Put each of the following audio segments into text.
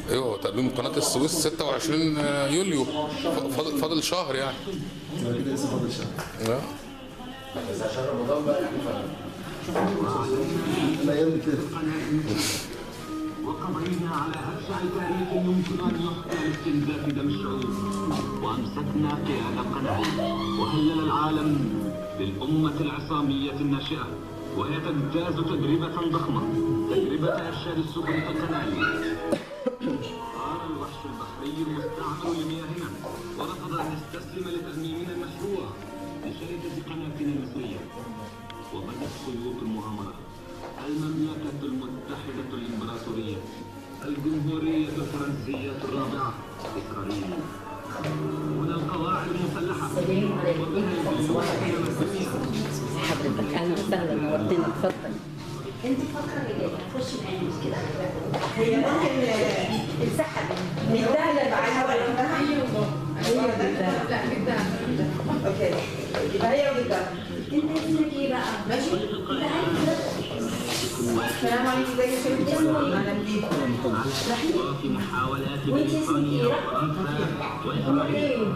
ايوه، تأميم قناة السويس 26 يوليو، فاضل شهر يعني. يبقى كده لسه فاضل شهر. لا بس عشان رمضان بقى يعني. الايام دي كده. وقضينا على أبشع تاريخ يمكن أن يحكى لاستنزاف دم الشعوب، وأمسكنا قيادة القناة، وهلل العالم للأمة العصامية الناشئة وهي تجتاز تجربة ضخمة، تجربة إرشاد السفن في القناة. صار الوحش البحري المستعمر لمياهنا ورفض أن يستسلم لتأميمنا المشروع لشركة قناتنا المصرية، وبدت خيوط المؤامرة. المملكة المتحدة الإمبراطورية، الجمهورية الفرنسية الرابعة، إسرائيل. هنا القواعد المسلحة. حضرتك أهلا وسهلا، نورتنا، اتفضل. أنت الفترة اللي جاية هتخش معانا مش كده؟ هي ممكن انسحبي. نديها للعيال ولا هي وجدها. لا جدها. okay، يبقى هي وجدها. أنت اسمك إيه بقى؟ ماشي. أنت عارف السلام عليكم، ازيك يا شيخ؟ اهلا بيكم. محاولات وانت اسمك ايه؟ وإسرائيل.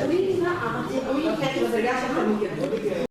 قولي لي بقى. قولي لي، ما ترجعش اكتر من كده.